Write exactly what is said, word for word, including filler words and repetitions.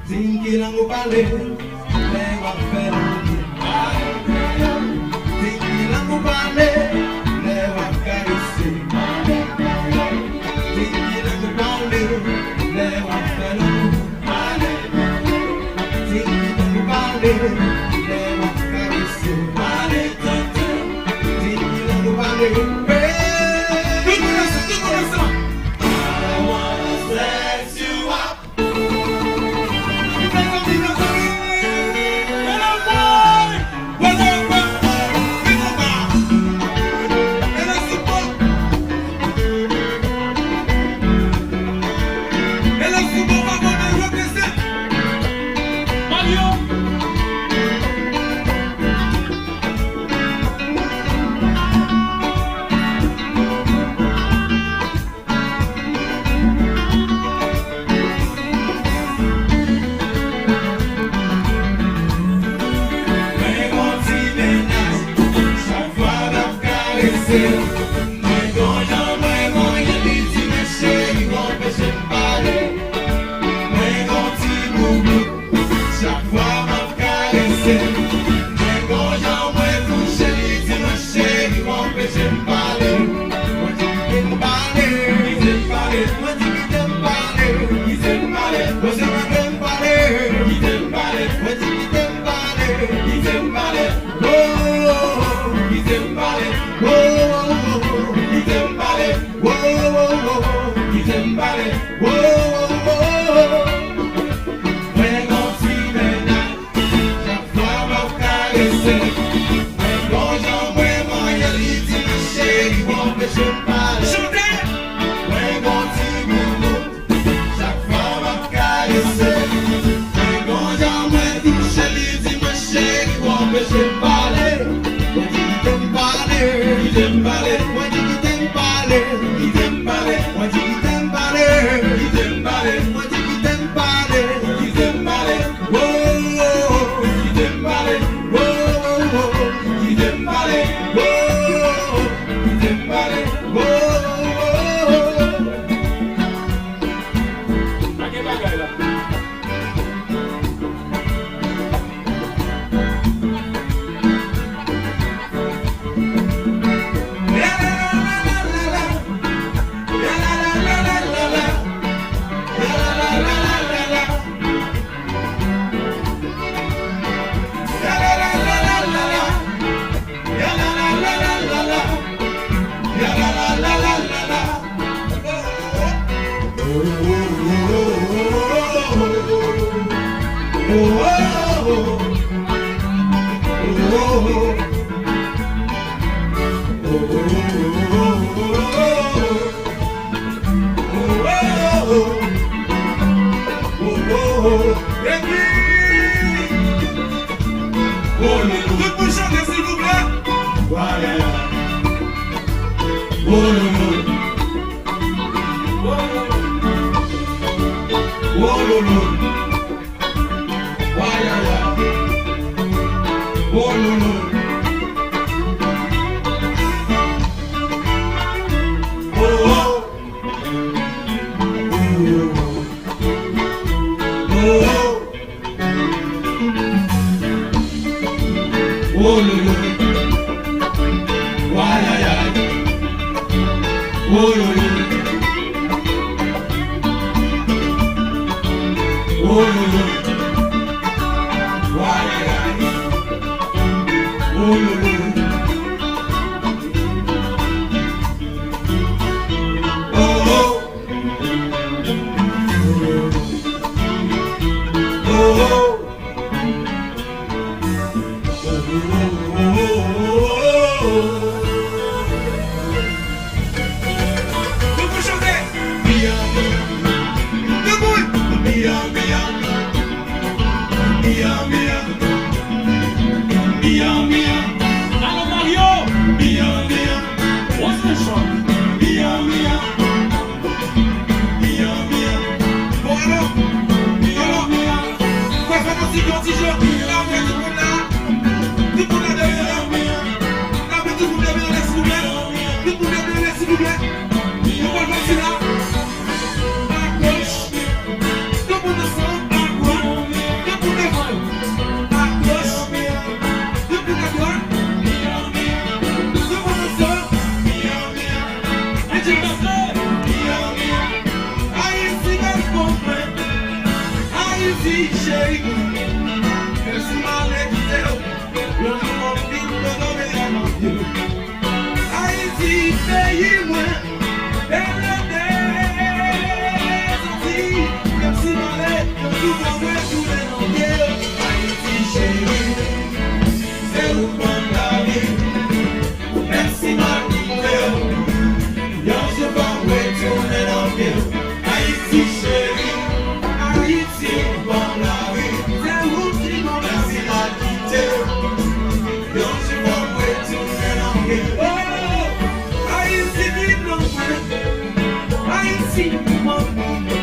Di m ki lang ou pale lè w ap fè lanmou. Di m ki lang ou pale lè w ap karese. Di m ki lang ou pale lè w ap fè lanmou. Di m ki lang ou pale lè w ap karese. Di m ki lang ou pale. Tout moun ansanm, tout moun ansanm. I wanna sex you up. Mwen gon ti mennaj, chak fwa m ap karese l, mwen gon jan mwen manyen li di mwen cheri w anpeche m pale. Mwen gon ti boubout, chak fwa m ap karese l, mwen gon jan mwen touche li di mwen cheri w anpeche m pale. Mwen di kite m pale, kite m pale, mwen di kite m pale, kite m pale, mwen di kite m pale, kite m pale, mwen di kite m pale, kite m pale, oh, kite m pale, oh, kite m pale, oh, kite m pale, oh. Mwen gon ti mennaj, chak fwa m ap karese, mwen gon jan mwen manyen li di mwen cheri w anpeche m pale. Chante! Mwen gon ti boubout, chak fwa m ap karese, mwen gon jan mwen touche li di mwen cheri w anpeche m pale. Mwen di kite m pale, kite m pale, mwen di kite m pale, kite m pale, mwen di kite m pale, kite m pale, mwen di kite m pale, kite m pale, oh, kite m pale, oh, kite m pale, oh, kite m pale, oh. Pa gen bagay la. Epi, tout moun chante, silvouplè. Wololo. Wololo. Wololo. Wololo. Oh, oh. Oh, oh. Oh, lo, lo. Wa, ya, ya. Oh, lo, lo. Oh, lo, lo. Wa, ya, ya. Oh, lo, lo. Oh, oh. Oh, oh. Tout moun chante. Debout. Alò, Mario. What's the song? Bon, alò, alò, fè fè nou ti, yon ti jwe, la, fè ti moun la, ti moun la dèyè la, la, fè ti moun dèyè la, silvouplè, ti moun la dèyè la, silvouplè, nou pral fè ti la, agoch, tout moun ansanm, adwat, Ayiti cheri, menm si m ale kite w, yon jou w ap vin tonbe nan pye w. Ayiti peyi mwen, bèl de Zantiy, menm si m ale, yon jou w ap retounen nan pye w. Ayiti cheri, se ou k ban m lavi. Menm si m al kite w, yon jou fò m retounen nan pye w. Ayiti cheri, Ayiti ban m lavi. Se ou ki ban m lavi. Menm si m al kite w, yon jou fò m retounen nan pye w. Oh, Ayiti ki nan mwen, Ayiti ban m